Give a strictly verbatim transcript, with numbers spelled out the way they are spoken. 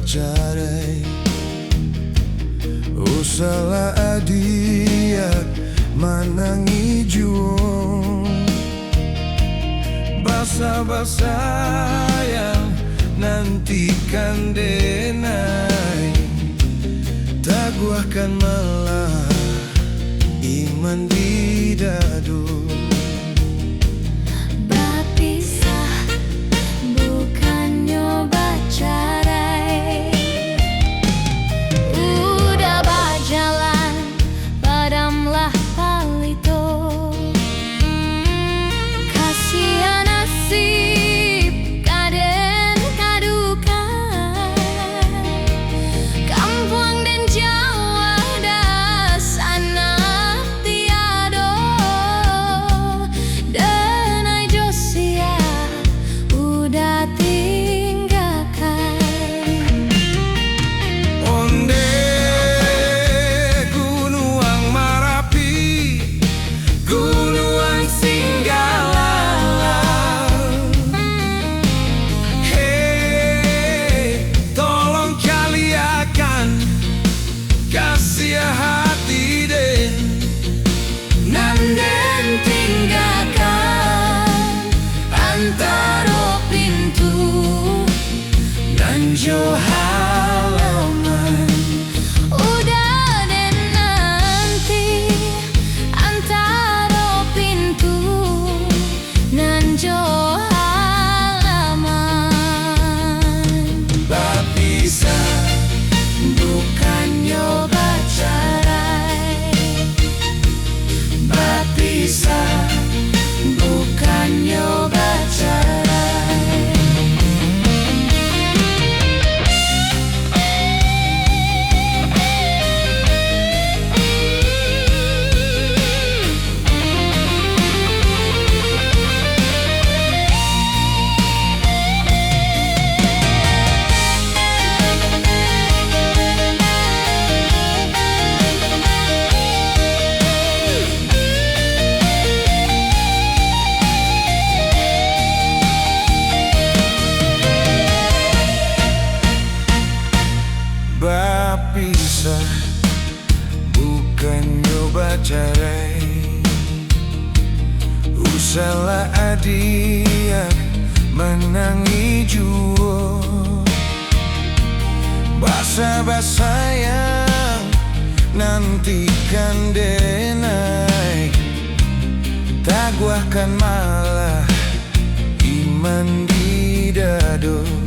bacarai. Usahlah adiak manangih juo. Basa-basa yang nantikan denai. Taguahkan malah iman di dado. Bapisah bukannyo bacarai. Udah bajalan, padamlah palito. Kasiah nasib ka den kadukan. Kampuang den jauah, dasanak tiado. Denai jo siah udah tinggakan. Onde Gunuang Marapi, Gunuang Singgalalau. Hei, tolong kaliakan kasiah hati den. Nan den tinggakan antaro pintu nan jo halaman. Udah den nanti antaro pintu nan jo halaman. Bapisah bukannyo bacarai. Bapisah bukannyo bacarai. Bapisah bukannyo bacarai. Usahlah adiak manangih juo. Basa-basa yang nantikan denai. Taguahkan malah iman di dado.